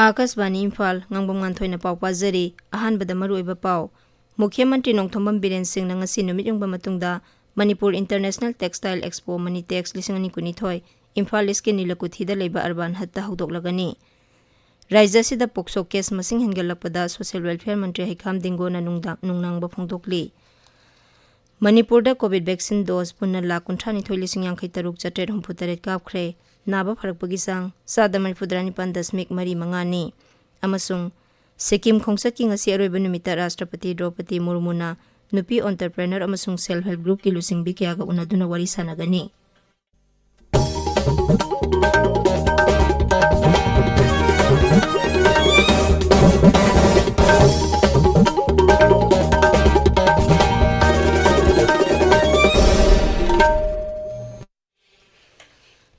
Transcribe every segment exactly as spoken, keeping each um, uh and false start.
ꯑꯥꯀꯥꯁꯕꯥꯅꯤ ꯏꯝꯐꯥꯜ, ꯉꯥꯡꯕꯝ ꯉꯥꯟꯊꯣꯏꯅ ꯄꯥꯎ ꯄꯥꯖꯔꯤ꯫ ꯑꯍꯥꯟꯕꯗ ꯃꯔꯨꯑꯣꯏꯕ ꯄꯥꯎ꯫ ꯃꯨꯈ꯭ꯌ ꯃꯟꯇ꯭ꯔꯤ ꯅꯣꯡꯊꯣꯝꯕꯝ ꯕꯤꯔꯦꯟ ꯁꯤꯡꯅ ꯉꯁꯤ ꯅꯨꯃꯤꯠ ꯌꯨꯡꯕ ꯃꯇꯨꯡꯗ ꯃꯅꯤꯄꯨꯔ ꯏꯟꯇꯔꯅꯦꯁꯅꯦꯜ ꯇꯦꯛꯁꯇꯥꯏꯜ ꯑꯦꯛꯁꯄꯣ ꯃꯅꯤꯇꯦꯛꯁ ꯂꯤꯁꯤꯡ ꯑꯅꯤ ꯀꯨꯟꯅꯤꯊꯣꯏ ꯏꯝꯐꯥꯜ ꯏꯁꯀꯤ ꯅꯤꯂꯀꯨꯊꯤꯗ ꯂꯩꯕ ꯑꯔꯕꯥꯟ ꯍꯠꯇ ꯍꯧꯗꯣꯛꯂꯒꯅꯤ꯫ ꯔꯥꯖ꯭ꯌ ꯑꯁꯤꯗ ꯄꯣꯛꯁꯣ ꯀꯦꯁ ꯃꯁꯤꯡ ꯍꯦꯟꯒꯠꯂꯛꯄꯗ ꯁꯣꯁꯤꯌꯦꯜ ꯋꯦꯜꯐꯤꯌꯔ ꯃꯟꯇ꯭ꯔꯤ ꯍꯩꯈꯥꯝ ꯗꯤꯡꯒꯣꯅ ꯅꯨꯡꯗꯥꯡ-, ꯅꯨꯡꯅꯥꯡꯕ ꯐꯣꯡꯗꯣꯛꯂꯤ꯫ ꯃꯅꯤꯄꯨꯔꯗ ꯀꯣꯚꯤꯗ ꯚꯦꯛꯁꯤꯟ ꯗꯣꯁ ꯄꯨꯟꯅ ꯂꯥꯈ ꯀꯨꯟꯊ꯭ꯔꯥ ꯅꯤꯊꯣꯏ ꯂꯤꯁꯤꯡ ꯌꯥꯡꯈꯩ ꯇꯔꯨꯛ ꯆꯥꯇ꯭ꯔꯦꯠ ꯍꯨꯝꯐꯨ ꯇꯔꯦꯠ ꯀꯥꯞꯈ꯭ꯔꯦ꯫ ꯅꯥꯕ ꯐꯔꯛꯄꯒꯤ ꯆꯥꯡ ꯆꯥꯗ ꯃꯔꯤꯐꯨ ꯇꯔꯥ ꯅꯤꯄꯥꯟ ꯗꯁꯃꯤꯛ ꯃꯔꯤ ꯃꯉꯥꯅꯤ꯫ ꯑꯃꯁꯨꯡ ꯁꯤꯛꯀꯤꯝ ꯈꯣꯡꯆꯠꯀꯤ ꯉꯁꯤ ꯑꯔꯣꯏꯕ ꯅꯨꯃꯤꯠꯇ ꯔꯥꯁꯇ꯭ꯔꯄꯇꯤ ꯗ꯭ꯔꯧꯄꯗꯤ ꯃꯨꯔꯃꯨꯅ ꯅꯨꯄꯤ ꯑꯣꯟꯇꯔꯄ꯭ꯔꯦꯅꯔ ꯑꯃꯁꯨꯡ ꯁꯦꯜꯐ ꯍꯦꯜꯞ ꯒ꯭ꯔꯨꯞꯀꯤ ꯂꯨꯆꯤꯡꯕꯤ ꯀꯌꯥꯒ ꯎꯅꯗꯨꯅ ꯋꯥꯔꯤ ꯁꯥꯟꯅꯒꯅꯤ꯫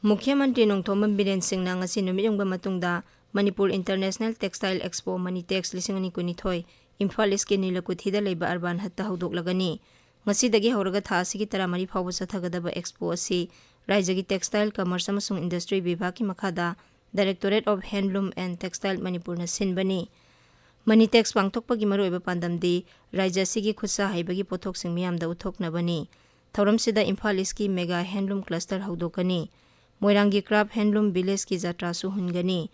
ꯃꯨꯈ꯭ꯌ ꯃꯟꯇ꯭ꯔꯤ ꯅꯣꯡꯊꯣꯝꯕꯝ ꯕꯤꯔꯦꯟ ꯁꯤꯡꯅ ꯉꯁꯤ ꯅꯨꯃꯤꯠ ꯌꯨꯡꯕ ꯃꯇꯨꯡꯗ ꯃꯅꯤꯄꯨꯔ ꯏꯟꯇꯔꯅꯦꯁꯅꯦꯜ ꯇꯦꯛꯁꯇꯥꯏꯜ ꯑꯦꯛꯁꯄꯣ ꯃꯅꯤꯇꯦꯛꯁ ꯂꯤꯁꯤꯡ ꯑꯅꯤ ꯀꯨꯟꯅꯤꯊꯣꯏ ꯏꯝꯐꯥꯜ ꯏꯁꯀꯤ ꯅꯤꯂꯀꯨꯊꯤꯗ ꯂꯩꯕ ꯑꯔꯕꯥꯟ ꯍꯠꯇ ꯍꯧꯗꯣꯛꯂꯒꯅꯤ꯫ ꯉꯁꯤꯗꯒꯤ ꯍꯧꯔꯒ ꯊꯥ ꯑꯁꯤꯒꯤ ꯇꯔꯥꯃꯔꯤ ꯐꯥꯎꯕ ꯆꯠꯊꯒꯗꯕ ꯑꯦꯛꯁꯄꯣ ꯑꯁꯤ ꯔꯥꯖ꯭ꯌꯒꯤ ꯇꯦꯛꯁꯇꯥꯏꯜ, ꯀꯃꯔꯁ ꯑꯃꯁꯨꯡ ꯏꯟꯗꯁꯇ꯭ꯔꯤ ꯕꯤꯚꯥꯒꯀꯤ ꯃꯈꯥꯗ Directorate of Handloom and Textile ꯃꯅꯤꯄꯨꯔꯅ ꯁꯤꯟꯕꯅꯤ꯫ ꯃꯅꯤꯇꯦꯛꯁ ꯄꯥꯡꯊꯣꯛꯄꯒꯤ ꯃꯔꯨꯑꯣꯏꯕ ꯄꯥꯟꯗꯝꯗꯤ ꯔꯥꯖ꯭ꯌ ꯑꯁꯤꯒꯤ ꯈꯨꯠꯁꯥ ꯍꯩꯕꯒꯤ ꯄꯣꯠꯊꯣꯛꯁꯤꯡ ꯃꯤꯌꯥꯝꯗ ꯎꯠꯊꯣꯛꯅꯕꯅꯤ꯫ ꯊꯧꯔꯝꯁꯤꯗ ꯏꯝꯐꯥꯜ ꯏꯁꯀꯤ ꯃꯦꯒꯥ ꯍꯦꯟꯂꯨꯝ ꯀ꯭ꯂꯁꯇꯔ ꯍꯧꯗꯣꯛꯀꯅꯤ꯫ ꯃꯣꯏꯔꯥꯡꯒꯤ ꯀ꯭ꯔꯥꯐ ꯍꯦꯟꯂꯨꯝ ꯚꯤꯂꯦꯖꯀꯤ ꯖꯥꯇ꯭ꯔꯥꯁꯨ ꯍꯨꯟꯒꯅꯤ꯫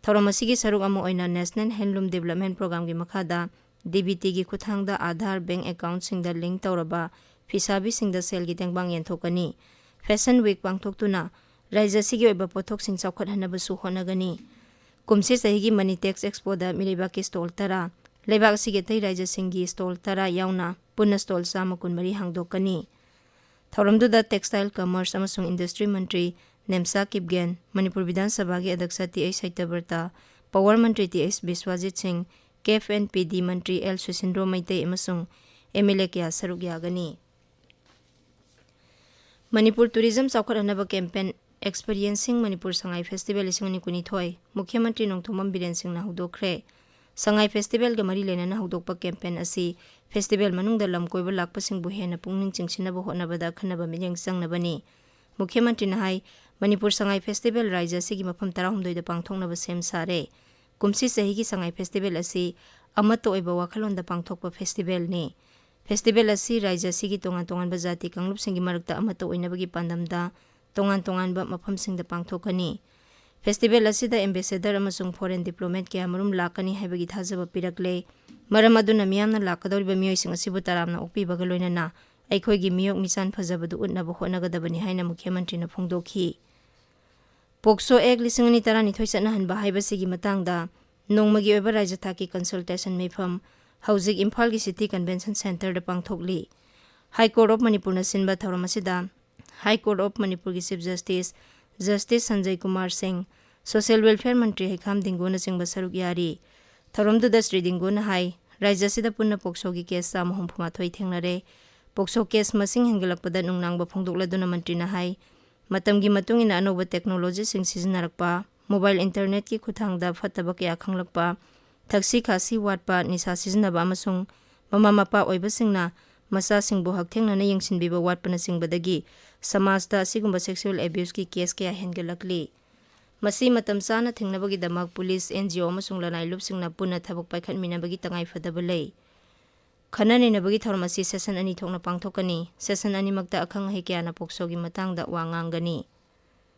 ꯊꯧꯔꯝ ꯑꯁꯤꯒꯤ ꯁꯔꯨꯛ ꯑꯃ ꯑꯣꯏꯅ ꯅꯦꯁꯅꯦꯜ ꯍꯦꯟꯂꯨꯝ ꯗꯤꯕꯦꯂꯞꯃꯦꯟ ꯄ꯭ꯔꯣꯒ꯭ꯔꯥꯝꯒꯤ ꯃꯈꯥꯗ ꯗꯤ ꯕꯤ ꯇꯤꯒꯤ ꯈꯨꯠꯊꯥꯡꯗ ꯑꯥꯙꯥꯔ ꯕꯦꯡꯛ ꯑꯦꯀꯥꯎꯟꯠꯁꯤꯡꯗ ꯂꯤꯡꯛ ꯇꯧꯔꯕ ꯐꯤꯁꯥꯕꯤꯁꯤꯡꯗ ꯁꯦꯜꯒꯤ ꯇꯦꯡꯕꯥꯡ ꯌꯦꯟꯊꯣꯛꯀꯅꯤ꯫ ꯐꯦꯁꯟ ꯋꯤꯛ ꯄꯥꯡꯊꯣꯛꯇꯨꯅ ꯔꯥꯖ꯭ꯌ ꯑꯁꯤꯒꯤ ꯑꯣꯏꯕ ꯄꯣꯠꯊꯣꯛꯁꯤꯡ ꯆꯥꯎꯈꯠꯍꯟꯅꯕꯁꯨ ꯍꯣꯠꯅꯒꯅꯤ꯫ ꯀꯨꯝꯁꯤ ꯆꯍꯤꯒꯤ ꯃꯅꯤꯇꯦꯛꯁ ꯑꯦꯛꯁꯄꯣꯗ ꯃꯤꯔꯩꯕꯥꯛꯀꯤ ꯁ꯭ꯇꯣꯜ ꯇꯔꯥ, ꯂꯩꯕꯥꯛ ꯑꯁꯤꯒꯤ ꯑꯇꯩ ꯔꯥꯖ꯭ꯌꯁꯤꯡꯒꯤ ꯁ꯭ꯇꯣꯜ ꯇꯔꯥ ꯌꯥꯎꯅ ꯄꯨꯟꯅ ꯁ꯭ꯇꯣꯜ ꯆꯥꯝꯃ ꯀꯨꯟꯃꯔꯤ ꯍꯥꯡꯗꯣꯛꯀꯅꯤ꯫ ꯊꯧꯔꯝꯗꯨꯗ ꯇꯦꯛꯁꯇꯥꯏꯜ, ꯀꯃꯔꯁ ꯑꯃꯁꯨꯡ ꯏꯟꯗꯁꯇ꯭ꯔꯤ ꯃꯟꯇ꯭ꯔꯤ ꯅꯦꯝꯁꯥ ꯀꯤꯞꯒꯦꯟ, ꯃꯅꯤꯄꯨꯔ ꯕꯤꯙꯥꯟ ꯁꯚꯥꯒꯤ ꯑꯗ꯭ꯌꯛꯁ ꯇꯤ ꯑꯩꯆ ꯁꯇ꯭ꯌꯕ꯭ꯔꯇ, ꯄꯥꯋꯔ ꯃꯟꯇ꯭ꯔꯤ ꯇꯤ ꯑꯩꯆ ꯕꯤꯁ꯭ꯋꯥꯖꯤꯠ ꯁꯤꯡ, ꯀꯦꯐ ꯑꯦꯟ ꯄꯤ ꯗꯤ ꯃꯟꯇ꯭ꯔꯤ ꯑꯦꯜ ꯁꯨꯁꯤꯟꯗ꯭ꯔꯣ ꯃꯩꯇꯩ ꯑꯃꯁꯨꯡ ꯑꯦꯝ ꯑꯦꯜ ꯑꯦ ꯀꯌꯥ ꯁꯔꯨꯛ ꯌꯥꯒꯅꯤ꯫ Manipur tourism ꯆꯥꯎꯈꯠꯍꯟꯅꯕ campaign ꯑꯦꯛꯁꯄꯤꯔꯤꯌꯦꯟꯁꯤꯡ Manipur Sangai festival ꯂꯤꯁꯤꯡ ꯑꯅꯤ ꯀꯨꯟꯅꯤꯊꯣꯏ ꯃꯨꯈ꯭ꯌ ꯃꯟꯇ꯭ꯔꯤ ꯅꯣꯡꯊꯣꯝꯕꯝ ꯕꯤꯔꯦꯟ ꯁꯤꯡꯅ ꯍꯧꯗꯣꯛꯈ꯭ꯔꯦ꯫ ꯁꯉꯥꯏ ꯐꯦꯁꯇꯤꯚꯦꯜꯒ ꯃꯔꯤ ꯂꯩꯅꯅ ꯍꯧꯗꯣꯛꯄ ꯀꯦꯝꯄꯦꯟ ꯑꯁꯤ ꯐꯦꯁꯇꯤꯚꯦꯜ ꯃꯅꯨꯡꯗ ꯂꯝ ꯀꯣꯏꯕ ꯂꯥꯛꯄꯁꯤꯡꯕꯨ ꯍꯦꯟꯅ ꯄꯨꯛꯅꯤꯡ ꯆꯤꯡꯁꯤꯟꯅꯕ ꯍꯣꯠꯅꯕꯗ ꯑꯈꯟꯅꯕ ꯃꯤꯠꯌꯦꯡ ꯆꯪꯅꯕꯅꯤ꯫ ꯃꯨꯈ꯭ꯌ ꯃꯟꯇ꯭ꯔꯤꯅ ꯍꯥꯏ, ꯃꯅꯤꯄꯨꯔ ꯁꯉꯥꯏ ꯐꯦꯁꯇꯤꯚꯦꯜ ꯔꯥꯖ꯭ꯌ ꯑꯁꯤꯒꯤ ꯃꯐꯝ ꯇꯔꯥꯍꯨꯝꯗꯣꯏꯗ ꯄꯥꯡꯊꯣꯛꯅꯕ ꯁꯦꯝ ꯁꯥꯔꯦ꯫ ꯀꯨꯝꯁꯤ ꯆꯍꯤꯒꯤ ꯁꯉꯥꯏ ꯐꯦꯁꯇꯤꯚꯦꯜ ꯑꯁꯤ ꯑꯃꯠꯇ ꯑꯣꯏꯕ ꯋꯥꯈꯜꯂꯣꯟꯗ ꯄꯥꯡꯊꯣꯛꯄ ꯐꯦꯁꯇꯤꯚꯦꯜꯅꯤ꯫ ꯐꯦꯁꯇꯤꯚꯦꯜ ꯑꯁꯤ ꯔꯥꯖ꯭ꯌ ꯑꯁꯤꯒꯤ ꯇꯣꯉꯥꯟ ꯇꯣꯉꯥꯟꯕ ꯖꯥꯇꯤ ꯀꯥꯡꯂꯨꯞꯁꯤꯡꯒꯤ ꯃꯔꯛꯇ ꯑꯃꯠꯇ ꯑꯣꯏꯅꯕꯒꯤ ꯄꯥꯟꯗꯝꯗ ꯇꯣꯉꯥꯟ ꯇꯣꯉꯥꯟꯕ ꯃꯐꯝꯁꯤꯡꯗ ꯄꯥꯡꯊꯣꯛꯀꯅꯤ꯫ ꯐꯦꯁꯇꯤꯚꯦꯜ ꯑꯁꯤꯗ ꯑꯦꯝꯕꯦꯁꯦꯗꯔ ꯑꯃꯁꯨꯡ ꯐꯣꯔꯦꯟ ꯗꯤꯄ꯭ꯂꯣꯃꯦꯠ ꯀꯌꯥꯃꯔꯨꯝ ꯂꯥꯛꯀꯅꯤ ꯍꯥꯏꯕꯒꯤ ꯊꯥꯖꯕ ꯄꯤꯔꯛꯂꯦ꯫ ꯃꯔꯝ ꯑꯗꯨꯅ ꯃꯤꯌꯥꯝꯅ ꯂꯥꯛꯀꯗꯧꯔꯤꯕ ꯃꯤꯑꯣꯏꯁꯤꯡ ꯑꯁꯤꯕꯨ ꯇꯔꯥꯝꯅ ꯑꯣꯛꯄꯤꯕꯒ ꯂꯣꯏꯅꯅ ꯑꯩꯈꯣꯏꯒꯤ ꯃꯤꯑꯣꯛ ꯃꯤꯆꯥꯟ ꯐꯖꯕꯗꯨ ꯎꯠꯅꯕ ꯍꯣꯠꯅꯒꯗꯕꯅꯤ ꯍꯥꯏꯅ ꯃꯨꯈ꯭ꯌ ꯃꯟꯇ꯭ꯔꯤꯅ ꯐꯣꯡꯗꯣꯛꯈꯤ꯫ ꯄꯣꯛꯁꯣ ꯑꯦꯛ ꯂꯤꯁꯤꯡ ꯑꯅꯤ ꯇꯔꯥꯅꯤꯊꯣꯏ ꯆꯠꯅꯍꯟꯕ ꯍꯥꯏꯕꯁꯤꯒꯤ ꯃꯇꯥꯡꯗ ꯅꯣꯡꯃꯒꯤ ꯑꯣꯏꯕ ꯔꯥꯖ꯭ꯌ ꯊꯥꯛꯀꯤ ꯀꯟꯁꯜꯇꯦꯁꯟ ꯃꯤꯐꯝ ꯍꯧꯖꯤꯛ ꯏꯝꯐꯥꯜꯒꯤ ꯁꯤꯇꯤ ꯀꯟꯚꯦꯟꯁꯟ ꯁꯦꯟꯇꯔꯗ ꯄꯥꯡꯊꯣꯛꯂꯤ꯫ ꯍꯥꯏ ꯀꯣꯔꯠ ꯑꯣꯐ ꯃꯅꯤꯄꯨꯔꯅ ꯁꯤꯟꯕ ꯊꯧꯔꯝ ꯑꯁꯤꯗ ꯍꯥꯏ ꯀꯣꯔꯠ ꯑꯣꯐ ꯃꯅꯤꯄꯨꯔꯒꯤ chief justice, justice Sanjay Kumar ꯁꯤꯡ, ꯁꯣꯁꯤꯌꯦꯜ ꯋꯦꯜꯐꯤꯌꯔ ꯃꯟꯇ꯭ꯔꯤ ꯍꯩꯈꯥꯝ ꯗꯤꯡꯒꯣꯅꯆꯤꯡꯕ ꯁꯔꯨꯛ ꯌꯥꯔꯤ꯫ ꯊꯧꯔꯝꯗꯨꯗ ꯁ꯭ꯔꯤ ꯗꯤꯡꯒꯣꯅ ꯍꯥꯏ, ꯔꯥꯖ꯭ꯌ ꯑꯁꯤꯗ ꯄꯨꯟꯅ ꯄꯣꯛꯁꯣꯒꯤ ꯀꯦꯁ ꯆꯥꯝꯃ ꯍꯨꯝꯐꯨ ꯃꯥꯊꯣꯏ ꯊꯦꯡꯅꯔꯦ꯫ ꯄꯣꯛꯁꯣ ꯀꯦꯁ ꯃꯁꯤꯡ ꯍꯦꯟꯒꯠꯂꯛꯄꯗ ꯅꯨꯡꯅꯥꯡꯕ ꯐꯣꯡꯗꯣꯛꯂꯗꯨꯅ ꯃꯟꯇ꯭ꯔꯤꯅ ꯍꯥꯏ, ꯃꯇꯝꯒꯤ ꯃꯇꯨꯡ ꯏꯟꯅ ꯑꯅꯧꯕ ꯇꯦꯛꯅꯣꯂꯣꯖꯤꯁꯤꯡ ꯁꯤꯖꯤꯟꯅꯔꯛꯄ, ꯃꯣꯕꯥꯏꯜ ꯏꯟꯇꯔꯅꯦꯠꯀꯤ ꯈꯨꯠꯊꯥꯡꯗ ꯐꯠꯇꯕ ꯀꯌꯥ ꯈꯪꯂꯛꯄ, ꯊꯛꯁꯤ ꯈꯥꯁꯤ ꯋꯥꯠꯄ, ꯅꯤꯁꯥ ꯁꯤꯖꯤꯟꯅꯕ ꯑꯃꯁꯨꯡ ꯃꯃꯥ ꯃꯄꯥ ꯑꯣꯏꯕꯁꯤꯡꯅ ꯃꯆꯥꯁꯤꯡꯕꯨ ꯍꯛꯊꯦꯡꯅꯅ ꯌꯦꯡꯁꯤꯟꯕꯤꯕ ꯋꯥꯠꯄꯅꯆꯤꯡꯕꯗꯒꯤ ꯁꯃꯥꯖꯇ ꯑꯁꯤꯒꯨꯝꯕ ꯁꯦꯛꯁꯨꯑꯦꯜ ꯑꯦꯕ꯭ꯌꯨꯁꯀꯤ ꯀꯦꯁ ꯀꯌꯥ ꯍꯦꯟꯒꯠꯂꯛꯂꯤ꯫ ꯃꯁꯤ ꯃꯇꯝ ꯆꯥꯅ ꯊꯤꯡꯅꯕꯒꯤꯗꯃꯛ ꯄꯨꯂꯤꯁ, ꯑꯦꯟ ꯖꯤ ꯑꯣ ꯑꯃꯁꯨꯡ ꯂꯅꯥꯏ ꯂꯨꯞꯁꯤꯡꯅ ꯄꯨꯟꯅ ꯊꯕꯛ ꯄꯥꯏꯈꯠꯃꯤꯟꯅꯕꯒꯤ ꯇꯉꯥꯏꯐꯗꯕ ꯂꯩ꯫ ꯈꯟꯅ ꯅꯩꯅꯕꯒꯤ ꯊꯧꯔꯝ ꯑꯁꯤ ꯁꯦꯁꯟ ꯑꯅꯤ ꯊꯣꯛꯅ ꯄꯥꯡꯊꯣꯛꯀꯅꯤ꯫ ꯁꯦꯁꯟ ꯑꯅꯤꯃꯛꯇ ꯑꯈꯪ ꯑꯍꯩ ꯀꯌꯥꯅ ꯄꯣꯛꯁꯣꯒꯤ ꯃꯇꯥꯡꯗ ꯋꯥ ꯉꯥꯡꯒꯅꯤ꯫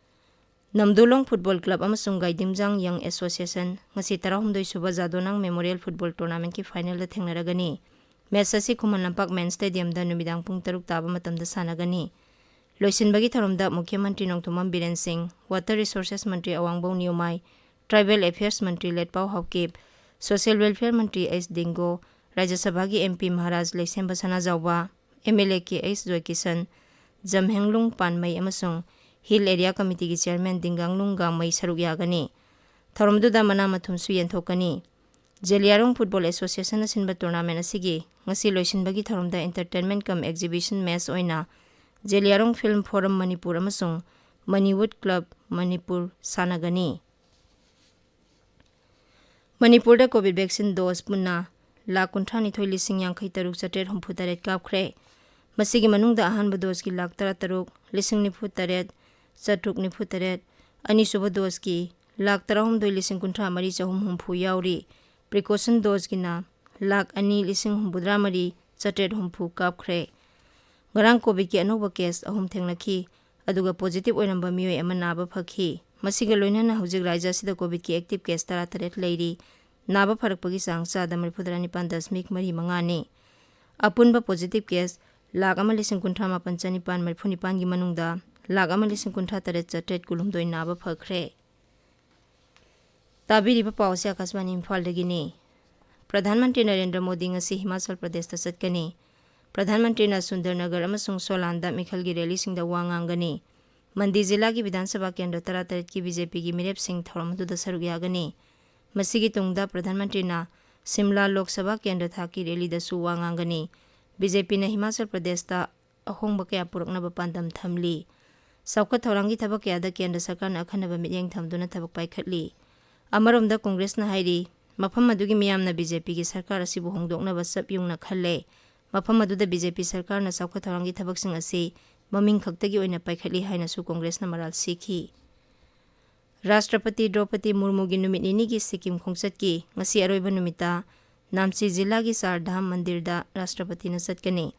ꯅꯝꯗꯨꯂꯣꯡ ꯐꯨꯠꯕꯣꯜ ꯀ꯭ꯂꯕ ꯑꯃꯁꯨꯡ ꯒꯥꯏꯗꯤꯝꯖꯥꯡ ꯌꯪ ꯑꯦꯁꯣꯁꯤꯌꯦꯁꯟ ꯉꯁꯤ ꯇꯔꯥꯍꯨꯝꯗꯣꯏ ꯁꯨꯕ ꯖꯥꯗꯣꯅꯥꯡ ꯃꯦꯃꯣꯔꯤꯌꯦꯜ ꯐꯨꯠꯕꯣꯜ ꯇꯣꯔꯅꯥꯃꯦꯟꯠꯀꯤ ꯐꯥꯏꯅꯦꯜꯗ ꯊꯦꯡꯅꯔꯒꯅꯤ꯫ ꯃꯦꯆ ꯑꯁꯤ ꯈꯨꯃꯟ ꯂꯝꯄꯥꯛ ꯃꯦꯟ ꯁ꯭ꯇꯦꯗꯤꯌꯝꯗ ꯅꯨꯃꯤꯗꯥꯡ ꯄꯨꯡ ꯇꯔꯨꯛ ꯇꯥꯕ ꯃꯇꯝꯗ ꯁꯥꯟꯅꯒꯅꯤ꯫ ꯂꯣꯏꯁꯤꯟꯕꯒꯤ ꯊꯧꯔꯝꯗ ꯃꯨꯈ꯭ꯌ ꯃꯟꯇ꯭ꯔꯤ ꯅꯣꯡꯊꯣꯝꯕꯝ ꯕꯤꯔꯦꯟ ꯁꯤꯡ, ꯋꯥꯇꯔ ꯔꯤꯁꯣꯔꯁꯦꯁ ꯃꯟꯇ꯭ꯔꯤ ꯑꯋꯥꯡꯕꯧ ꯅꯤꯎꯃꯥꯏ, ꯇ꯭ꯔꯥꯏꯕꯦꯜ ꯑꯦꯐꯤꯌꯔꯁ ꯃꯟꯇ꯭ꯔꯤ ꯂꯦꯠꯄꯥꯎ ꯍꯥꯎꯀꯤꯞ, ꯁꯣꯁꯤꯌꯦꯜ ꯋꯦꯜꯐꯤꯌꯔ ꯃꯟꯇ꯭ꯔꯤ ꯑꯩꯆ ꯗꯤꯡꯒꯣ, ꯔꯥꯖ꯭ꯌ ꯁꯚꯥꯒꯤ M P Maharaja Leishemba Sanajaoba, M L A K H Joykishan, Janghemlung Panmei ꯑꯃꯁꯨꯡ ꯍꯤꯜ ꯑꯦꯔꯤꯌꯥ ꯀꯃꯤꯇꯤꯒꯤ ꯆꯤꯌꯔꯃꯦꯟ ꯗꯤꯡꯒꯥꯡꯂꯨꯡ ꯒꯥꯡꯃꯩ ꯁꯔꯨꯛ ꯌꯥꯒꯅꯤ꯫ ꯊꯧꯔꯝꯗꯨꯗ ꯃꯅꯥ ꯃꯊꯨꯝꯁꯨ ꯌꯦꯟꯊꯣꯛꯀꯅꯤ꯫ ꯖꯦꯂꯤꯌꯥꯔꯣꯡ ꯐꯨꯠꯕꯣꯜ ꯑꯦꯁꯣꯁꯤꯌꯦꯁꯟꯅ ꯁꯤꯟꯕ ꯇꯣꯔꯅꯥꯃꯦꯟ ꯑꯁꯤꯒꯤ ꯉꯁꯤ ꯂꯣꯏꯁꯤꯟꯕꯒꯤ ꯊꯧꯔꯝꯗ ꯏꯟꯇꯔꯇꯦꯟꯃꯦꯟ ꯀꯝ ꯑꯦꯛꯖꯤꯕꯤꯁꯟ ꯃꯦꯆ ꯑꯣꯏꯅ ꯖꯦꯂꯤꯌꯥꯔꯣꯡ ꯐꯤꯜꯝ ꯐꯣꯔꯝ ꯃꯅꯤꯄꯨꯔ ꯑꯃꯁꯨꯡ ꯃꯅꯤꯋꯨꯗ ꯀ꯭ꯂꯕ ꯃꯅꯤꯄꯨꯔ ꯁꯥꯟꯅꯒꯅꯤ꯫ ꯃꯅꯤꯄꯨꯔꯗ ꯀꯣꯚꯤꯗ ꯚꯦꯛꯁꯤꯟ ꯗꯣꯁ ꯄꯨꯟꯅ ꯂꯥꯈ ꯀꯨꯟꯊ꯭ꯔꯥ ꯅꯤꯊꯣꯏ ꯂꯤꯁꯤꯡ ꯌꯥꯡꯈꯩ ꯇꯔꯨꯛ ꯆꯥꯇ꯭ꯔꯦꯠ ꯍꯨꯝꯐꯨ ꯇꯔꯦꯠ ꯀꯥꯞꯈ꯭ꯔꯦ꯫ ꯃꯁꯤꯒꯤ ꯃꯅꯨꯡꯗ ꯑꯍꯥꯟꯕ ꯗꯣꯁꯀꯤ ꯂꯥꯈ ꯇꯔꯥ ꯇꯔꯨꯛ ꯂꯤꯁꯤꯡ ꯅꯤꯐꯨ ꯇꯔꯦꯠ ꯆꯥꯇ꯭ꯔꯨꯛ ꯅꯤꯐꯨ ꯇꯔꯦꯠ, ꯑꯅꯤꯁꯨꯕ ꯗꯣꯁꯀꯤ ꯂꯥꯈ ꯇꯔꯥꯍꯨꯝꯗꯣꯏ ꯂꯤꯁꯤꯡ ꯀꯨꯟꯊ꯭ꯔꯥ ꯃꯔꯤ ꯆꯍꯨꯝ ꯍꯨꯝꯐꯨ ꯌꯥꯎꯔꯤ꯫ Precaution doseꯀꯤꯅ ꯂꯥꯈ ꯑꯅꯤ ꯂꯤꯁꯤꯡ ꯍꯨꯝꯐꯨꯇꯔꯥ ꯃꯔꯤ ꯆꯥꯇ꯭ꯔꯦꯠ ꯍꯨꯝꯐꯨ ꯀꯥꯞꯈ꯭ꯔꯦ꯫ ꯉꯔꯥꯡ COVIDꯀꯤ ꯑꯅꯧꯕ case ꯑꯍꯨꯝ ꯊꯦꯡꯅꯈꯤ, ꯑꯗꯨꯒ positive ꯑꯣꯏꯔꯝꯕ ꯃꯤꯑꯣꯏ ꯑꯃ ꯅꯥꯕ ꯐꯈꯤ꯫ ꯃꯁꯤꯒ ꯂꯣꯏꯅꯅ ꯍꯧꯖꯤꯛ ꯔꯥꯖ꯭ꯌ ꯑꯁꯤꯗ COVIDꯀꯤ active case ꯇꯔꯥꯇꯔꯦꯠ ꯂꯩꯔꯤ꯫ ꯅꯥꯕ ꯐꯔꯛꯄꯒꯤ ꯆꯥꯡ ꯆꯥꯗ ꯃꯔꯤꯐꯨꯇꯔꯥ ꯅꯤꯄꯥꯟ ꯗꯁꯃꯤꯛ ꯃꯔꯤ ꯃꯉꯥꯅꯤ꯫ ꯑꯄꯨꯟꯕ positive case ꯂꯥꯈ ꯑꯃ ꯂꯤꯁꯤꯡ ꯀꯨꯟꯊ꯭ꯔꯥ ꯃꯥꯄꯟ ꯆꯅꯤꯄꯥꯟ ꯃꯔꯤꯐꯨ ꯅꯤꯄꯥꯟꯒꯤ ꯃꯅꯨꯡꯗ ꯂꯥꯈ ꯑꯃ ꯂꯤꯁꯤꯡ ꯀꯨꯟꯊ꯭ꯔꯥ ꯇꯔꯦꯠ ꯆꯥꯇ꯭ꯔꯦꯠ ꯀꯨꯟꯍꯨꯝꯗꯣꯏ ꯅꯥꯕ ꯐꯈ꯭ꯔꯦ꯫ ꯇꯥꯕꯤꯔꯤꯕ ꯄꯥꯎ ꯑꯁꯤ ꯑꯀꯥꯁꯕꯥꯅꯤ ꯏꯝꯐꯥꯜꯗꯒꯤꯅꯤ꯫ ꯄ꯭ꯔꯙꯥꯟ ꯃꯟꯇ꯭ꯔꯤ ꯅꯔꯦꯟꯗ꯭ꯔ ꯃꯣꯗꯤ ꯉꯁꯤ ꯍꯤꯃꯥꯆꯜ ꯄ꯭ꯔꯗꯦꯁꯇ ꯆꯠꯀꯅꯤ꯫ ꯄ꯭ꯔꯙꯥꯟ ꯃꯟꯇ꯭ꯔꯤꯅ ꯁꯨꯟꯗꯔꯅꯒꯔ ꯑꯃꯁꯨꯡ ꯁꯣꯂꯥꯟꯗ ꯃꯤꯈꯜꯒꯤ ꯔꯦꯂꯤꯁꯤꯡꯗ ꯋꯥ ꯉꯥꯡꯒꯅꯤ꯫ ꯃꯟꯗꯤ ꯖꯤꯂꯥꯒꯤ ꯕꯤꯙꯥꯟ ꯁꯚꯥ ꯀꯦꯟꯗ꯭ꯔ ꯇꯔꯥꯇꯔꯦꯠꯀꯤ BJPꯒꯤ ꯃꯤꯔꯦꯞꯁꯤꯡ ꯊꯧꯔꯝ ꯑꯗꯨꯗ ꯁꯔꯨꯛ ꯌꯥꯒꯅꯤ꯫ ꯃꯁꯤꯒꯤ ꯇꯨꯡꯗ ꯄ꯭ꯔꯙꯥꯟ ꯃꯟꯇ꯭ꯔꯤꯅ ꯁꯤꯝꯂꯥ ꯂꯣꯛ ꯁꯚꯥ ꯀꯦꯟꯗ꯭ꯔ ꯊꯥꯛꯀꯤ ꯔꯦꯂꯤꯗꯁꯨ ꯋꯥ ꯉꯥꯡꯒꯅꯤ꯫ BJPꯅ ꯍꯤꯃꯥꯆꯜ ꯄ꯭ꯔꯗꯦꯁꯇ ꯑꯍꯣꯡꯕ ꯀꯌꯥ ꯄꯨꯔꯛꯅꯕ ꯄꯥꯟꯗꯝ ꯊꯝꯂꯤ꯫ ꯆꯥꯎꯈꯠ ꯊꯧꯔꯥꯡꯒꯤ ꯊꯕꯛ ꯀꯌꯥꯗ ꯀꯦꯟꯗ꯭ꯔ ꯁꯔꯀꯥꯔꯅ ꯑꯈꯟꯅꯕ ꯃꯤꯠꯌꯦꯡ ꯊꯝꯗꯨꯅ ꯊꯕꯛ ꯄꯥꯏꯈꯠꯂꯤ꯫ ꯑꯃꯔꯣꯝꯗ ꯀꯣꯡꯒ꯭ꯔꯦꯁꯅ ꯍꯥꯏꯔꯤ, ꯃꯐꯝ ꯑꯗꯨꯒꯤ ꯃꯤꯌꯥꯝꯅ BJPꯒꯤ ꯁꯔꯀꯥꯔ ꯑꯁꯤꯕꯨ ꯍꯣꯡꯗꯣꯛꯅꯕ ꯆꯞ ꯌꯨꯡꯅ ꯈꯜꯂꯦ꯫ ꯃꯐꯝ ꯑꯗꯨꯗ BJP ꯁꯔꯀꯥꯔꯅ ꯆꯥꯎꯈꯠ ꯊꯧꯔꯥꯡꯒꯤ ꯊꯕꯛꯁꯤꯡ ꯑꯁꯤ ꯃꯃꯤꯡ ꯈꯛꯇꯒꯤ ꯑꯣꯏꯅ ꯄꯥꯏꯈꯠꯂꯤ ꯍꯥꯏꯅꯁꯨ ꯀꯣꯡꯒ꯭ꯔꯦꯁꯅ ꯃꯔꯥꯜ ꯁꯤꯈꯤ꯫ ꯔꯥꯁꯇ꯭ꯔꯄꯇꯤ ꯗ꯭ꯔꯧꯄꯗꯤ ꯃꯨꯔꯃꯨꯒꯤ ꯅꯨꯃꯤꯠ ꯅꯤꯅꯤꯒꯤ ꯁꯤꯛꯀꯤꯝ ꯈꯣꯡꯆꯠꯀꯤ ꯉꯁꯤ ꯑꯔꯣꯏꯕ ꯅꯨꯃꯤꯠꯇ ꯅꯥꯝꯆꯤ ꯖꯤꯂꯥꯒꯤ ꯆꯥꯔ ꯙꯥꯝ ꯃꯟꯗꯤꯔꯗ ꯔꯥꯁꯇ꯭ꯔꯄꯇꯤꯅ ꯆꯠꯀꯅꯤ꯫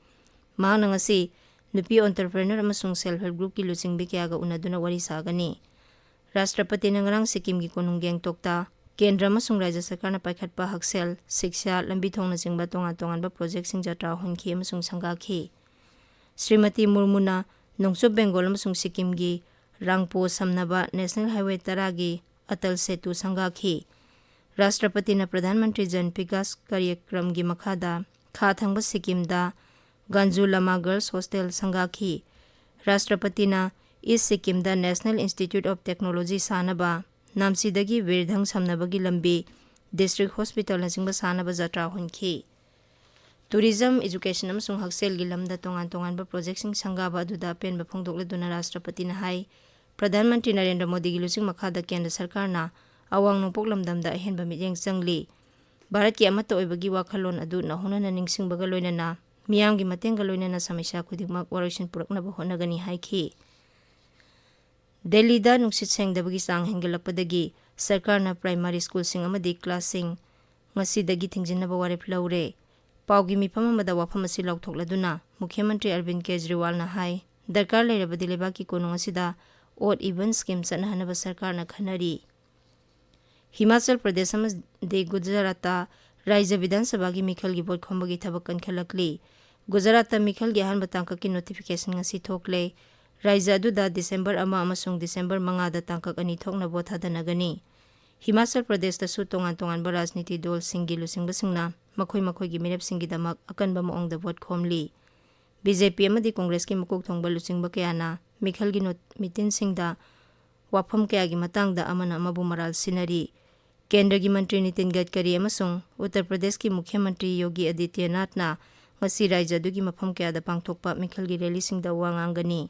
ꯃꯍꯥꯛꯅ ꯉꯁꯤ ꯅꯨꯄꯤ entrepreneur ꯑꯃꯁꯨꯡ self help groupꯀꯤ ꯂꯨꯆꯤꯡꯕꯤ ꯀꯌꯥꯒ ꯎꯅꯗꯨꯅ ꯋꯥꯔꯤ ꯁꯥꯒꯅꯤ꯫ ꯔꯥꯁꯇ꯭ꯔꯄꯇꯤꯅ ꯉꯔꯥꯡ ꯁꯤꯛꯀꯤꯝꯒꯤ ꯀꯣꯅꯨꯡ ꯒꯦꯡꯇꯣꯛꯇ ꯀꯦꯟꯗ꯭ꯔ ꯑꯃꯁꯨꯡ ꯔꯥꯖ꯭ꯌ ꯁꯔꯀꯥꯔꯅ ꯄꯥꯏꯈꯠꯄ ꯍꯛꯁꯦꯜ, ꯁꯤꯛꯁꯥ, ꯂꯝꯕꯤ ꯊꯣꯡꯅꯆꯤꯡꯕ ꯇꯣꯉꯥꯟ ꯇꯣꯉꯥꯟꯕ projectꯁꯤꯡ ꯖꯇ꯭ꯔꯥ ꯍꯣꯟꯈꯤ ꯑꯃꯁꯨꯡ ꯁꯪꯒꯥꯈꯤ꯫ ꯁ꯭ꯔꯤꯃꯇꯤ ꯃꯨꯔꯃꯨꯅ ꯅꯣꯡꯆꯨꯞ ꯕꯦꯡꯒꯣꯜ ꯑꯃꯁꯨꯡ ꯁꯤꯛꯀꯤꯝꯒꯤ ꯔꯥꯡꯄꯣ ꯁꯝꯅꯕ National Highway ꯇꯔꯥꯒꯤ ꯑꯇꯜ ꯁꯦꯇꯨ ꯁꯪꯒꯥꯈꯤ꯫ ꯔꯥꯁꯇ꯭ꯔꯄꯇꯤꯅ ꯄ꯭ꯔꯙꯥꯟ ꯃꯟꯇ꯭ꯔꯤ ꯖꯟ ꯕꯤꯀꯥꯁ ꯀꯥꯔꯌꯀ꯭ꯔꯝꯒꯤ ꯃꯈꯥꯗ ꯈꯥ ꯊꯪꯕ ꯁꯤꯛꯀꯤꯝꯗ ꯒꯥꯟꯖꯨ ꯂꯃꯥ Girls Hostel ꯁꯪꯒꯥꯈꯤ꯫ ꯔꯥꯁꯇ꯭ꯔꯄꯇꯤꯅ is ꯁꯤꯛꯀꯤꯝꯗ National Institute of Technology ꯁꯥꯅꯕ, ꯅꯥꯝꯆꯤꯗꯒꯤ ꯋꯤꯔꯙꯪ ꯁꯝꯅꯕꯒꯤ ꯂꯝꯕꯤ, district hospitalꯅꯆꯤꯡꯕ ꯁꯥꯅꯕ ꯖꯇ꯭ꯔꯥ ꯍꯣꯟꯈꯤ꯫ Tourism, education ꯑꯃꯁꯨꯡ ꯍꯛꯁꯦꯜꯒꯤ ꯂꯝꯗ ꯇꯣꯉꯥꯟ ꯇꯣꯉꯥꯟꯕ projectꯁꯤꯡ ꯁꯪꯒꯥꯕ ꯑꯗꯨꯗ ꯑꯄꯦꯟꯕ ꯐꯣꯡꯗꯣꯛꯂꯗꯨꯅ ꯔꯥꯁꯇ꯭ꯔꯄꯇꯤꯅ ꯍꯥꯏ, ꯄ꯭ꯔꯙꯥꯟ ꯃꯟꯇ꯭ꯔꯤ ꯅꯔꯦꯟꯗ꯭ꯔ ꯃꯣꯗꯤꯒꯤ ꯂꯨꯆꯤꯡ ꯃꯈꯥꯗ ꯀꯦꯟꯗ꯭ꯔ ꯁꯔꯀꯥꯔꯅ ꯑꯋꯥꯡ ꯅꯣꯡꯄꯣꯛ ꯂꯝꯗꯝꯗ ꯑꯍꯦꯟꯕ ꯃꯤꯠꯌꯦꯡ ꯆꯪꯂꯤ꯫ ꯚꯥꯔꯠꯀꯤ ꯑꯃꯠꯇ ꯑꯣꯏꯕꯒꯤ ꯋꯥꯈꯜꯂꯣꯟ ꯑꯗꯨ ꯅꯧꯍꯧꯅꯅ ꯅꯤꯡꯁꯤꯡꯕꯒ ꯂꯣꯏꯅꯅ ꯃꯤꯌꯥꯝꯒꯤ ꯃꯇꯦꯡꯒ ꯂꯣꯏꯅꯅ ꯁꯃꯁ꯭ꯌꯥ ꯈꯨꯗꯤꯡꯃꯛ ꯋꯥꯔꯣꯏꯁꯤꯟ ꯄꯨꯔꯛꯅꯕ ꯍꯣꯠꯅꯒꯅꯤ ꯍꯥꯏꯈꯤ꯫ ꯗꯦꯜꯂꯤꯗ ꯅꯨꯡꯁꯤꯠ ꯁꯦꯡꯗꯕꯒꯤ ꯆꯥꯡ ꯍꯦꯟꯒꯠꯂꯛꯄꯗꯒꯤ ꯁꯔꯀꯥꯔꯅ ꯄ꯭ꯔꯥꯏꯃꯥꯔꯤ ꯁ꯭ꯀꯨꯜꯁꯤꯡ ꯑꯃꯗꯤ ꯀ꯭ꯂꯥꯁꯁꯤꯡ ꯉꯁꯤꯗꯒꯤ ꯊꯤꯡꯖꯤꯟꯅꯕ ꯋꯥꯔꯦꯞ ꯂꯧꯔꯦ꯫ ꯄꯥꯎꯒꯤ ꯃꯤꯐꯝ ꯑꯃꯗ ꯋꯥꯐꯝ ꯑꯁꯤ ꯂꯥꯎꯊꯣꯛꯂꯗꯨꯅ ꯃꯨꯈ꯭ꯌ ꯃꯟꯇ꯭ꯔꯤ ꯑꯔꯕꯤꯟ ꯀꯦꯖ꯭ꯔꯤꯋꯥꯜꯅ ꯍꯥꯏ, ꯗꯔꯀꯥꯔ ꯂꯩꯔꯕꯗꯤ ꯂꯩꯕꯥꯛꯀꯤ ꯀꯣꯅꯨꯡ ꯑꯁꯤꯗ odd even scheme ꯆꯠꯅꯍꯟꯅꯕ ꯁꯔꯀꯥꯔꯅ ꯈꯟꯅꯔꯤ꯫ ꯍꯤꯃꯥꯆꯜ ꯄ꯭ꯔꯗꯦꯁ ꯑꯃꯗꯤ ꯒꯨꯖꯔꯥꯠꯇ ꯔꯥꯏꯖ꯭ꯌ ꯕꯤꯙꯥꯟ ꯁꯚꯥꯒꯤ ꯃꯤꯈꯜꯒꯤ ꯚꯣꯠ ꯈꯣꯝꯕꯒꯤ ꯊꯕꯛ ꯀꯟꯈꯠꯂꯛꯂꯤ꯫ ꯒꯨꯖꯔꯥꯠꯇ ꯃꯤꯈꯜꯒꯤ ꯑꯍꯥꯟꯕ ꯇꯥꯡꯀꯛꯀꯤ ꯅꯣꯇꯤꯐꯤꯀꯦꯁꯟ ꯉꯁꯤ ꯊꯣꯛꯂꯦ꯫ ꯔꯥꯏꯖ꯭ꯌ ꯑꯗꯨꯗ ꯗꯤꯁꯦꯝꯕꯔ ꯑꯃ ꯑꯃꯁꯨꯡ ꯗꯤꯁꯦꯝꯕꯔ ꯃꯉꯥꯗ ꯇꯥꯡꯀꯛ ꯑꯅꯤ ꯊꯣꯛꯅ ꯚꯣꯠ ꯊꯥꯗꯅꯒꯅꯤ꯫ ꯍꯤꯃꯥꯆꯜ ꯄ꯭ꯔꯗꯦꯁꯇꯁꯨ ꯇꯣꯉꯥꯟ ꯇꯣꯉꯥꯟꯕ ꯔꯥꯖꯅꯤꯇꯤ ꯗꯜꯁꯤꯡꯒꯤ ꯂꯨꯆꯤꯡꯕꯁꯤꯡꯅ ꯃꯈꯣꯏ ꯃꯈꯣꯏꯒꯤ ꯃꯤꯔꯦꯞꯁꯤꯡꯒꯤꯗꯃꯛ ꯑꯀꯟꯕ ꯃꯑꯣꯡꯗ ꯚꯣꯠ ꯈꯣꯝꯂꯤ꯫ ꯕꯤ ꯖꯦ ꯄꯤ ꯑꯃꯗꯤ ꯀꯣꯡꯒ꯭ꯔꯦꯁꯀꯤ ꯃꯀꯣꯛ ꯊꯣꯡꯕ ꯂꯨꯆꯤꯡꯕ ꯀꯌꯥꯅ ꯃꯤꯈꯜꯒꯤ ꯅꯣꯠ-, ꯃꯤꯇꯤꯟꯁꯤꯡꯗ ꯋꯥꯐꯝ ꯀꯌꯥꯒꯤ ꯃꯇꯥꯡꯗ ꯑꯃꯅ ꯑꯃꯕꯨ ꯃꯔꯥꯜ ꯁꯤꯟꯅꯔꯤ꯫ ꯀꯦꯟꯗ꯭ꯔꯒꯤ ꯃꯟꯇ꯭ꯔꯤ ꯅꯤꯇꯤꯟ ꯒꯗꯀꯔꯤ ꯑꯃꯁꯨꯡ ꯎꯠꯇꯔ ꯄ꯭ꯔꯗꯦꯁꯀꯤ ꯃꯨꯈ꯭ꯌ ꯃꯟꯇ꯭ꯔꯤ ꯌꯣꯒꯤ ꯑꯗꯤꯇ꯭ꯌꯅꯥꯊꯅ ꯉꯁꯤ ꯔꯥꯏꯖ꯭ꯌ ꯑꯗꯨꯒꯤ ꯃꯐꯝ ꯀꯌꯥꯗ ꯄꯥꯡꯊꯣꯛꯄ ꯃꯤꯈꯜꯒꯤ ꯔꯦꯂꯤꯁꯤꯡꯗ ꯋꯥ ꯉꯥꯡꯒꯅꯤ꯫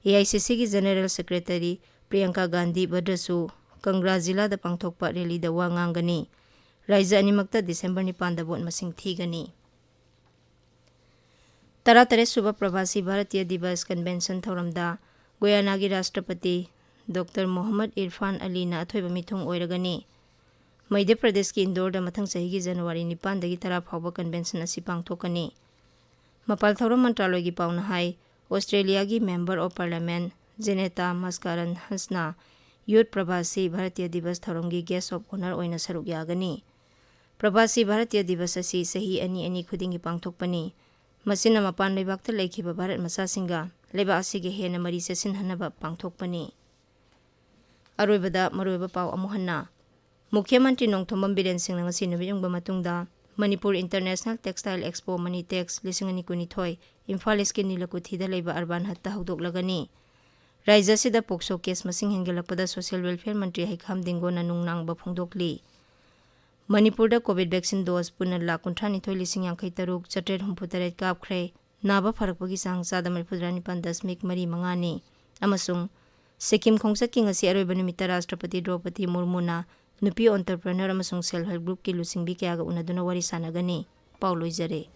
ꯑꯦ ꯑꯥꯏ ꯁꯤ ꯁꯤꯒꯤ ꯖꯦꯅꯦꯔꯦꯜ ꯁꯦꯀ꯭ꯔꯦꯇꯔꯤ ꯄ꯭ꯔꯤꯌꯪꯀꯥ ꯒꯥꯟꯙꯤ ꯚꯗ꯭ꯔꯁꯨ ꯀꯪꯒ꯭ꯔꯥ ꯖꯤꯂꯥꯗ ꯄꯥꯡꯊꯣꯛꯄ ꯔꯦꯂꯤꯗ ꯋꯥ ꯉꯥꯡꯒꯅꯤ꯫ ꯔꯥꯏꯖ꯭ꯌ ꯑꯅꯤꯃꯛꯇ ꯗꯤꯁꯦꯝꯕꯔ ꯅꯤꯄꯥꯟꯗ ꯚꯣꯠ ꯃꯁꯤꯡ ꯊꯤꯒꯅꯤ꯫ ꯇꯔꯥꯇꯔꯦꯠ ꯁꯨꯕ ꯄ꯭ꯔꯕꯥꯁꯤ ꯚꯥꯔꯇꯤꯌ ꯗꯤꯕꯁ ꯀꯟꯚꯦꯟꯁꯟ ꯊꯧꯔꯝꯗ ꯒꯨꯌꯥꯅꯥꯒꯤ ꯔꯥꯁꯇ꯭ꯔꯄꯇꯤ ꯗꯣꯛꯇꯔ ꯃꯣꯍꯝꯃꯗ ꯏꯔꯐꯥꯟ ꯑꯂꯤꯅ ꯑꯊꯣꯏꯕ ꯃꯤꯊꯨꯡ ꯑꯣꯏꯔꯒꯅꯤ꯫ ꯃꯙ꯭ꯌ ꯄ꯭ꯔꯗꯦꯁꯀꯤ ꯏꯟꯗꯣꯔꯗ ꯃꯊꯪ ꯆꯍꯤꯒꯤ ꯖꯅꯋꯥꯔꯤ ꯅꯤꯄꯥꯟꯗꯒꯤ ꯇꯔꯥ ꯐꯥꯎꯕ ꯀꯟꯚꯦꯟꯁꯟ ꯑꯁꯤ ꯄꯥꯡꯊꯣꯛꯀꯅꯤ꯫ ꯃꯄꯥꯜ ꯊꯧꯔꯝ ꯃꯟꯇ꯭ꯔꯥꯂꯣꯏꯒꯤ ꯄꯥꯎꯅ ꯍꯥꯏ, ꯑꯣꯁꯇ꯭ꯔꯦꯂꯤꯌꯥꯒꯤ Member of Parliament ꯖꯦꯅꯦꯇꯥ ꯃꯁꯀꯥꯔꯟ ꯍꯟꯁꯅ ꯌꯨꯠ ꯄ꯭ꯔꯕꯥꯁꯤ ꯚꯥꯔꯇꯤꯌ ꯗꯤꯕꯁ ꯊꯧꯔꯝꯒꯤ Guest of Honour ꯑꯣꯏꯅ ꯁꯔꯨꯛ ꯌꯥꯒꯅꯤ꯫ ꯄ꯭ꯔꯕꯥꯁꯤ ꯚꯥꯔꯇꯤꯌ ꯗꯤꯕꯁ ꯑꯁꯤ ꯆꯍꯤ ꯑꯅꯤ ꯑꯅꯤ ꯈꯨꯗꯤꯡꯒꯤ ꯄꯥꯡꯊꯣꯛꯄꯅꯤ꯫ ꯃꯁꯤꯅ ꯃꯄꯥꯟ ꯂꯩꯕꯥꯛꯇ ꯂꯩꯈꯤꯕ ꯚꯥꯔꯠ ꯃꯆꯥꯁꯤꯡꯒ ꯂꯩꯕꯥꯛ ꯑꯁꯤꯒ ꯍꯦꯟꯅ ꯃꯔꯤ ꯆꯦꯠꯁꯤꯟꯍꯟꯅꯕ ꯄꯥꯡꯊꯣꯛꯄꯅꯤ꯫ ꯑꯔꯣꯏꯕꯗ ꯃꯔꯨꯑꯣꯏꯕ ꯄꯥꯎ ꯑꯃꯨꯛ ꯍꯟꯅ꯫ ꯃꯨꯈ꯭ꯌ ꯃꯟꯇ꯭ꯔꯤ ꯅꯣꯡꯊꯣꯝꯕꯝ ꯕꯤꯔꯦꯟ ꯁꯤꯡꯅ ꯉꯁꯤ ꯅꯨꯃꯤꯠ ꯌꯨꯡꯕ ꯃꯇꯨꯡꯗ ꯃꯅꯤꯄꯨꯔ International Textile Expo, ꯃꯅꯤꯇꯦꯛꯁ, ꯂꯤꯁꯤꯡ ꯑꯅꯤ ꯀꯨꯟꯅꯤꯊꯣꯏ, ꯏꯝꯐꯥꯜ ꯏꯁꯀꯤ ꯅꯤꯂꯀꯨꯊꯤꯗ ꯂꯩꯕ ꯑꯔꯕꯥꯟ ꯍꯠꯇ ꯍꯧꯗꯣꯛꯂꯒꯅꯤ꯫ ꯔꯥꯏꯖ꯭ꯌ ꯑꯁꯤꯗ ꯄꯣꯛꯁꯣ ꯀꯦꯁ ꯃꯁꯤꯡ ꯍꯦꯟꯒꯠꯂꯛꯄꯗ ꯁꯣꯁꯤꯌꯦꯜ ꯋꯦꯜꯐꯤꯌꯔ ꯃꯟꯇ꯭ꯔꯤ ꯍꯩꯈꯥꯝ ꯗꯤꯡꯒꯣꯅ ꯅꯨꯡꯅꯥꯡꯕ ꯐꯣꯡꯗꯣꯛꯂꯤ꯫ ꯃꯅꯤꯄꯨꯔꯗ ꯀꯣꯚꯤꯗ ꯚꯦꯛꯁꯤꯟ ꯗꯣꯁ ꯄꯨꯟꯅ ꯂꯥꯈ ꯀꯨꯟꯊ꯭ꯔꯥ ꯅꯤꯊꯣꯏ ꯂꯤꯁꯤꯡ ꯌꯥꯡꯈꯩ ꯇꯔꯨꯛ ꯆꯥꯇ꯭ꯔꯦꯠ ꯍꯨꯝꯐꯨ ꯇꯔꯦꯠ ꯀꯥꯞꯈ꯭ꯔꯦ꯫ ꯅꯥꯕ ꯐꯔꯛꯄꯒꯤ ꯆꯥꯡ ꯆꯥꯗ ꯃꯔꯤꯐꯨꯇꯔꯥ ꯅꯤꯄꯥꯟ ꯗꯁꯃꯤꯛ ꯃꯔꯤ ꯃꯉꯥꯅꯤ꯫ ꯑꯃꯁꯨꯡ ꯁꯤꯛꯀꯤꯝ ꯈꯣꯡꯆꯠꯀꯤ ꯉꯁꯤ ꯑꯔꯣꯏꯕ ꯅꯨꯃꯤꯠꯇ ꯔꯥꯁꯇ꯭ꯔꯄꯇꯤ ꯗ꯭ꯔꯧꯄꯗꯤ ꯃꯨꯔꯃꯨꯅ ꯅꯨꯄꯤ entrepreneur ꯑꯃꯁꯨꯡ Self Help Groupꯀꯤ ꯂꯨꯆꯤꯡꯕꯤ ꯀꯌꯥꯒ ꯎꯅꯗꯨꯅ ꯋꯥꯔꯤ ꯁꯥꯟꯅꯒꯅꯤ꯫ ꯄꯥꯎ ꯂꯣꯏꯖꯔꯦ꯫